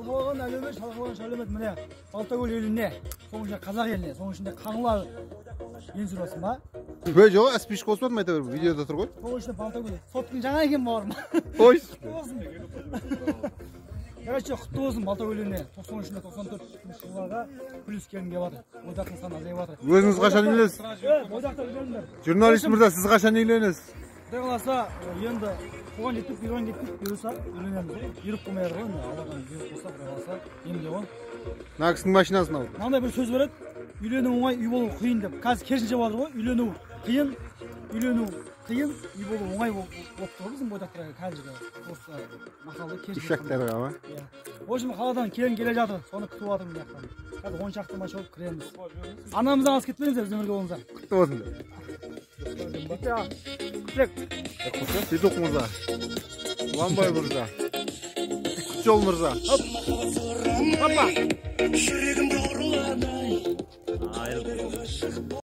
Шалқалаған әлеумет, шалқалаған әлеумет міне Балтакөл еліне, соның ішінде қазақ еліне, соның ішінде Қаңлы ең сүресің ба? Ой, жоқ, әспеш қоспадым, айта бер, видеода тұр ғой. Соның ішінде Балтакөл. Соткың жаңа екен бауырым. Ой. Құтты болсын. Короче, құтты болсын Балтакөл еліне. 93 мен 94 жылдарға плюс келін келіп жатыр. Бойдақтың саны азайып жатыр. Өзіңіз қашан үйленесіз? Бойдақтар үйленіңдер. Журналист мырза, сіз қашан үйленесіз? Құдай қаласа, енді қуған жетіп, бұйырған кетпей, бұйырса үйленеміз ғой. Бұйрық болмай жатыр ғой енді, Алладан бұйрық болса, Құдай қаласа, емде ғой. Мына кісінің машинасын алды. Мынандай бір сөз бар еді, үйлену оңай, үй болу қиын деп. Қазір керісінше болып жатыр ғой, үйлену қиын, үйлену қиын, үй болу оңай болып тұр ғой біздің бойдақтарға қазіргі осы мақалды керісінше. Ишактарға ма? Иә. В общем, қаладан келін келе жатыр, соны күтіп жатырмын мына жақтан. Қазір 10 шақты машина болып кіреміз. Анамыздан алыс кетпеңіздер, бізбен бірге болыңыздар. Құтты болсын. Тілек. Петух мырза, Ұланбай мырза, Құтжол мырза. Опа! Жүрегімді ұрладың.